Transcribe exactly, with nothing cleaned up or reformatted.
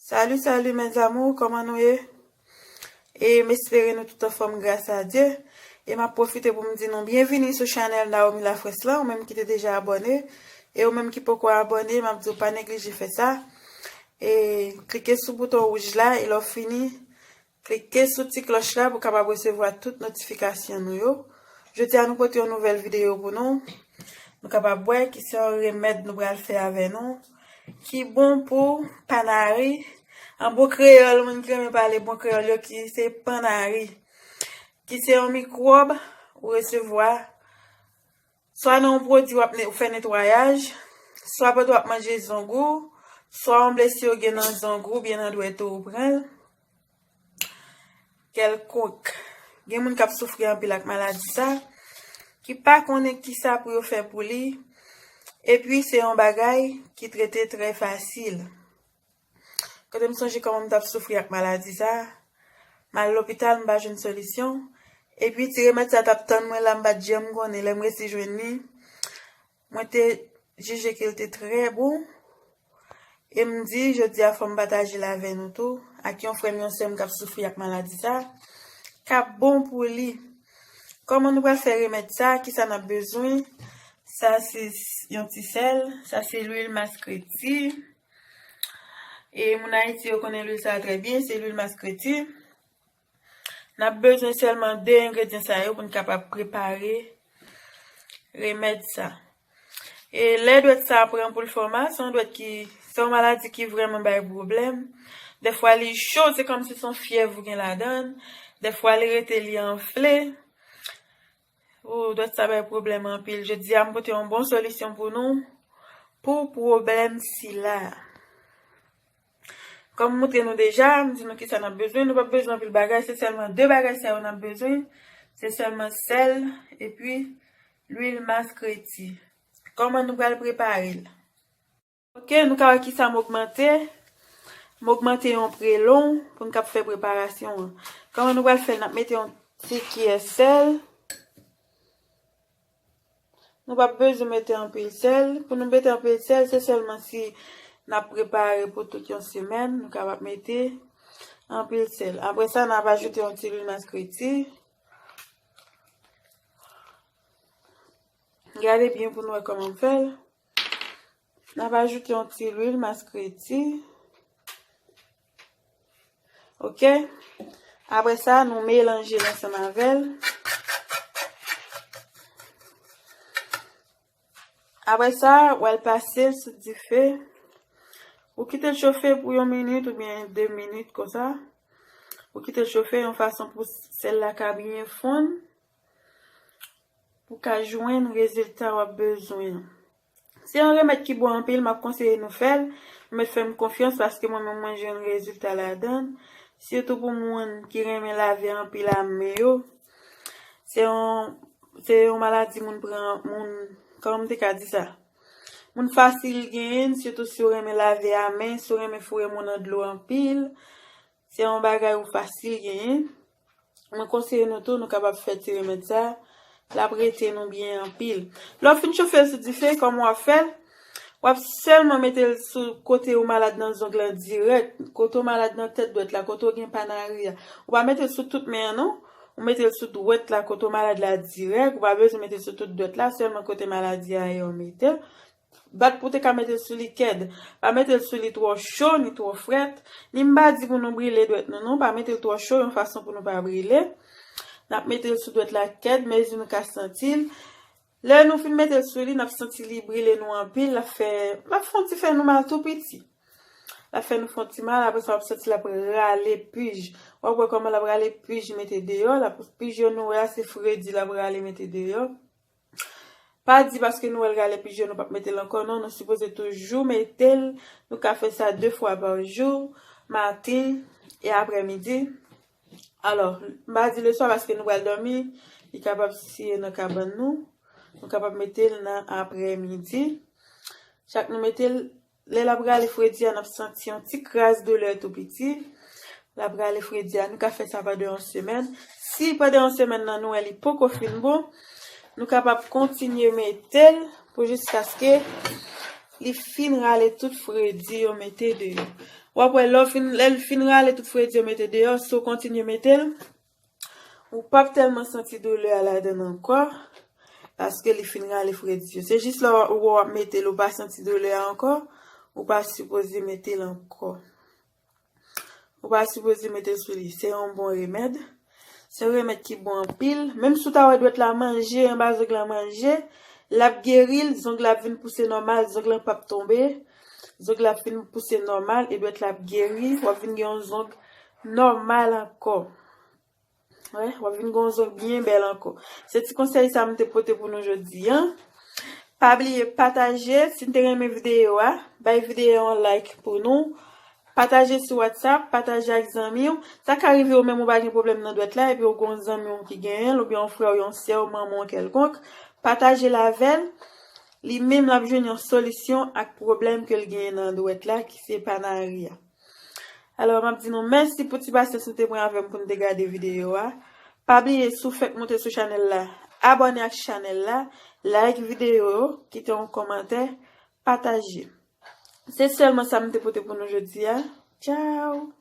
Salut, salut mes amours, kòman nou ye? E m espere nou tout anfòm gras a Dye. E m ap pwofite pou m di nou byenvini sou chanèl Naomi Lafrans lan, ou menm ki te deja abòne. E ou menm ki poko abòne, m ap di w pa neglije fè sa. E klike sou bouton wouj la, e lè w fini, klike sou ti klòch la pou w kapab resevwa tout notifikasyon nou yo. Jodi a nou pote yon nouvèl videyo pou nou. Nou kapab wè ki se yon remèd nou pral fè avè nou. Ki bon pou panari. An bon kreyòl, moun ki renmen pale bon kreyòl yo, ki se panari. Ki se yon mikwòb ou resevwa swa nan yon pwodui w ap ne-, ou fè netwayaj, swa pandan w ap manje zong ou, swa yon blesi ou gen nan zong ou, oubyen nan dwèt ou, ou pran l. Kèlkonk. Gen moun k ap soufri anpil ak maladi sa, ki pa konnen kisa pou yo fè pou li, epi se yon bagay ki trete trè fasil. Kote m sonje kòman m t ap soufri ak maladi sa, m al lopital, m pa jwenn solisyon. Epi ti remèd sa t ap tann mwen la, m pa t janm konnen, lè m resi jwenn li, mwen te jije ke l te trè bon. E m di, jodi a fò m pataje l avè nou tou, ak yon frè m, yon sè m k ap soufri ak maladi sa, k ap bon pou li. Kòman nou pral fè remèd sa? Kisa n ap bezwen? Sa se s-, yon ti sèl. Sa se lwil maskreti. E moun Ayiti yo konnen lwil sa a trè byen, se lwil maskreti. N ap bezwen sèlman de engredyan sa yo pou n kapab prepare remèd sa. E lè dwèt sa a pran pou l fè w mal, se yon dwèt ki, se yon maladi ki vrèman bay pwoblèm. Dèfwa li cho, se kòmsi se yon fyèv ou gen ladan l. Dèfwa li rete li anfle. Ou, dwèt sa bay pwoblèm anpil. Jodi a, m pote yon bon solisyon pou nou, pou pwoblèm sila. Kòm m montre nou deja, m di nou kisa n ap bezwen. Nou p ap bezwen anpil bagay, se sèlman de bagay sa yo n ap bezwen. Se sèlman sèl, epi lwil maskreti. Kòman nou pral prepare l? Ok, nou ka wè kisa m ogmante. M ogmante yon prelon pou n kab fè preparasyon an. Kòman nou pral fè l? N ap mete yon ti kiyè sèl. Nou p ap bezwen mete anpil sèl. Pou nou mete anpil sèl, se sèlman si n ap prepare pou tout yon semèn, nou kapab mete anpil sèl. Apre sa, n ap ajoute yon ti lwil maskreti. Gade byen pou nou wè kòman m fè l. N ap ajoute yon ti lwil maskreti. Ok. Apre sa, nou melanje l ansanm avè l. Apre sa, w al pase l sou dife. Ou kite l chofe pou yon minit oubyen de minit konsa. Ou kite l chofe yon fason pou sèl la ka byen fonn. Pou ka jwenn rezilta w ap bezwen an. Se yon remèd ki bon anpil, m ap konseye nou fè l. Nou mèt fè m konfyans paske mwen menm mwen jwenn rezilta ladan l. Sitou pou moun ki renmen lave anpil a men yo. Se yon, se yon maladi moun pran, moun, kòman m te ka di sa? Moun fasil genyen l, sitou si w renmen lave a men, si w renmen foure moun nan dlo anpil. Se yon bagay ou fasil genyen. Mwen konseye nou tou, nou kapab fè ti remèd sa. L ap rete nou byen anpil. Lè w fin chofe l sou dife, kòman w ap fè l? W ap sèlman mete l sou kote ou malad nan zong lan dirèk, kote w malad nan tèt dwèt la, kote w gen panari a. Ou pa mete l sou tout men an non. Ou mete l sou dwèt la, kote w malad la dirèk. Ou pa bezwen mete l sou tout dwèt la, sèlman kote maladi a ye w mete l. Bat pou w te ka mete l sou li kèd. Pa mete l sou li twò cho ni twò frèt. Ni m pa di pou nou brile dwèt nou non. Pa mete l twò cho yon fason pou nou pa brile. N ap mete l sou dwèt la kèd, mezi nou ka santi l. Lè nou fin mete l sou li, n ap santi li brile nou anpil. L ap fè, l ap fè yon ti fè nou mal tou piti. L ap fè nou fè yon ti mal, apre sa w ap santi l ap rale pij. W ap wè kòman l ap rale pij mete deyò. L ap, pij yo nou wè a, se fredi l ap rale mete deyò. Pa di paske nou wè l rale pij yo, nou p ap mete l ankò, non. Nou sipoze toujou mete l. Nou ka fè sa de fwa pa jou, maten e aprèmidi. Alò, m pa di leswa paske nou pral dòmi, li kapab siye nan kabann nou. Nou kapab mete l nan aprèmidi. Chak nou mete l, lè l ap rale fredi a, n ap santi yon ti kras doulè tou piti. L ap rale fredi a, nou ka fè sa pandan yon semèn. Si pandan yon semèn nan nou wè li poko fin bon, nou kapab kontinye mete l pou jiskaske li fin rale tout fredi yo mete deyò. W ap wè lè w fin, lè l fin rale tout fredi yo mete deyò, si w kontinye mete l, ou p ap tèlman santi doulè a ladan l ankò, paske li fin rale fredi yo. Se jis lè w, w ap mete l, ou pa santi doulè a ankò, ou pa sipoze mete l ankò. Ou pa sipoze mete l sou li. Se yon bon remèd. Se yon remèd ki bon anpil. Menm si w ta wè dwèt la manje, anba zong la manje, l ap geri l, zong la ap vin pouse nòmal, zong la p ap tonbe. Zong la ap vin pouse nòmal e dwèt la ap geri. W ap vin gen yon zong nòmal ankò. Wè, w ap vin gen yon zong byen bèl ankò. Se ti konsèy sa m te pote pou nou jodi a. Pa bliye pataje, si n te renmen videyo a, bay videyo a yon like pou nou. Pataje sou WhatsApp, pataje ak zanmi w. Sa ka rive ou menm ou pa gen pwoblèm nan dwèt la, epi ou gen yon zanmi w ki genyen l, oubyen yon frè w, yon sè w, manman w kèlkonk. Pataje l avè l. Li menm l ap jwenn yon solisyon ak pwoblèm ke l genyen nan dwèt la, ki se panari a. Alò, m ap di nou mèsi pou ti pasyans nou te pran avè m pou n te gade videyo a. Pa bliye, si w fèk moute sou chanèl la, abòne ak chanèl la, like videyo yo, kite yon kòmantè, pataje. Se sèlman sa m te pote pou nou jodi a. Tchao!